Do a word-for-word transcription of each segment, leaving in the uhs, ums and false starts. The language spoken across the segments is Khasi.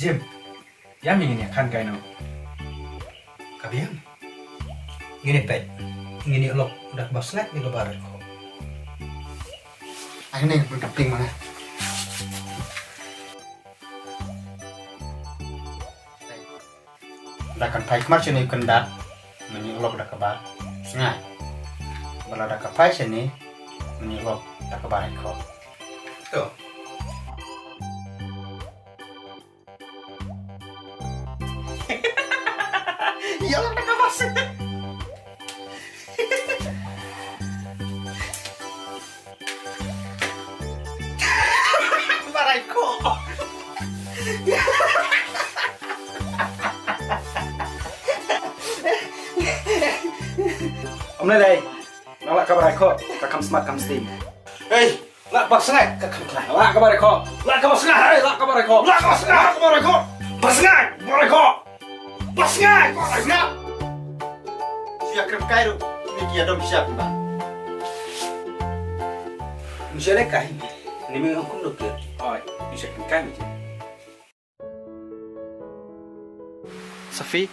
Jim, ïa me ngin ïa khan kai no. Ka biang. Ngin ïa peit. Ngin ïa lok da kaba sngaid ne kaba raikhoh. Ai ne, ka pling mana. Da kan phai khmat shane u kyndat, men ïa lok da kaba sngaid. Bad lada ka phai shane, men ïa lok da kaba raikhoh. To. Ïa lok da kaba sngaid. Ba raikhoh. Ym lei lei. Nga lah kaba raikhoh, ka kham smat kham sting. Hei, lah kaba sngaid, ka kham khlaiñ. Lah kaba raikhoh, lah kaba sngaid, hei, lah kaba raikhoh, lah kaba sngaid, lah kaba raikhoh. Ba sngaid, ba raikhoh. Ba sngaid, ba sngaid. Shu ïa krem kai ruh, ni ki ïa dom sha phi ba. Ni shu leh kai, ni me ong kum doktor. Oi, ni shu krem kai me. Safi.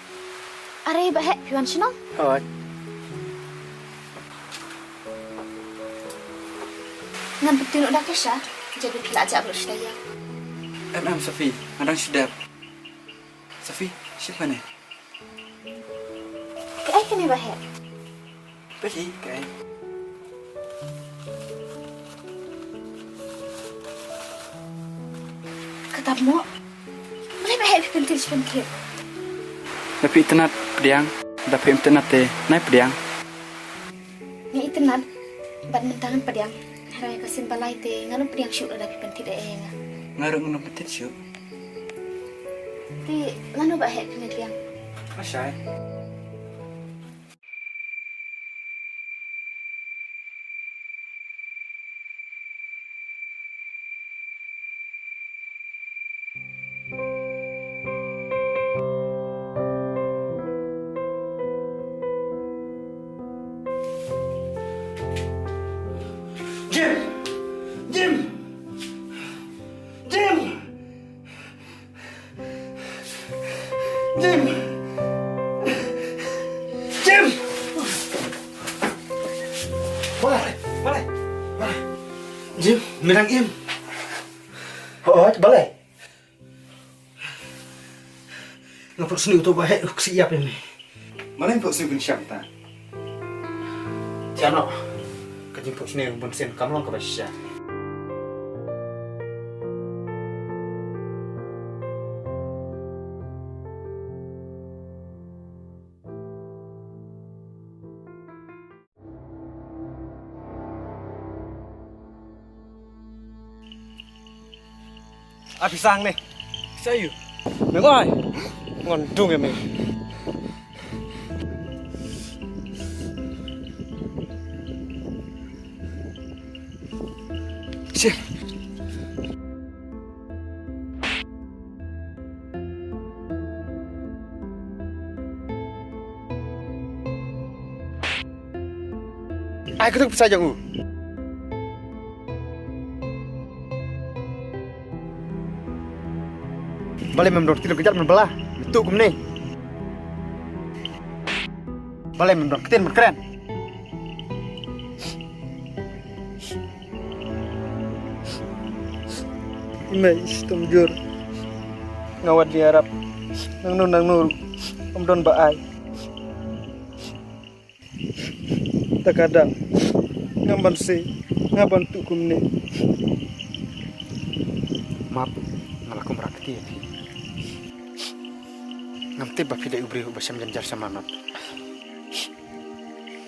Are, ba heh, phi wan shano? Oi. Ngan pyntip noh da ka sha, jadi phi la jah briew sha ïa. Em em Safi, nga dang shu dep. Safi, shim kane. Kaei kane ba heh? Phi, kaei? Kata mo. Balei ba heh phi pyntip shi pyntip? Da phi itynnad pdiang, da phi itynnad te nai pdiang. Nga itynnad bad mynta ngan pdiang. Hynrei ka sien ba lai te ngan ym pdiang shuh lada phi pyntip ei ei ïa nga. Nga ruh ngan ym pyntip shuh. Te lano ba heh phi nai pdiang? Lashai. Jim! Jim! Jim! Jim! Jim! Balei? Balei? Balei? Jim, me dang im? Hooid, balei? Nga phohsniew uto ba heh u ksiew ïap ïa me. Balei phohsniew pynshai ta? Ïa noh, ka jingphohsniew bun sien kam long kaba shisha. A phi sang ne. Sa yu. Me ngoi. Ngon dung ya me. Shit. Ai, ka tuk pisa jong u. Balei mem don ktien kjat men bala? Me tuh kumne. Balei mem don ktien men kren? I mei, shitom jur. Nga wad ïarap. Nangno nangno ruh ym don ba ai. Ta ka dang. Ngam ban sei, nga ban tuh kumne. Map, nga la kum rakti ïa phi. Ngam tip ba phi dei u briew ba shem jynjar sha manot.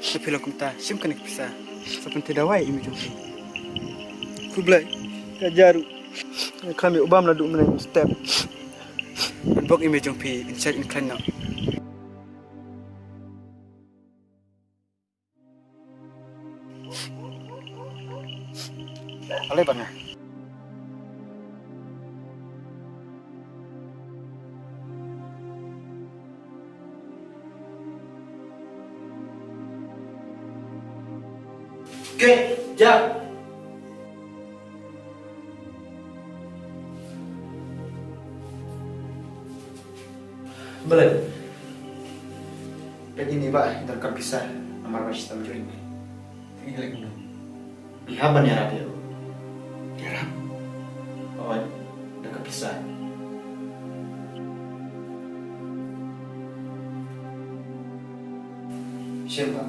Te phi long kumta, shim kane ka pisa. Sa pynthei dawai ïa i mei jong phi. Khublei, ka jaru. Nga kham ïa u bam naduh mynne mynstep. Bok i mei jong phi, in shait in khlaiñ noh. Ale bana. Ke, ja. Balei? Peit ïa ine, ba ngi donkam pisa namar ba shitom jur ine. Ngi leh kumno? Ngi hap ban ïarap ïa u. Ïarap? Hooid, da ka pisa. Shem ba.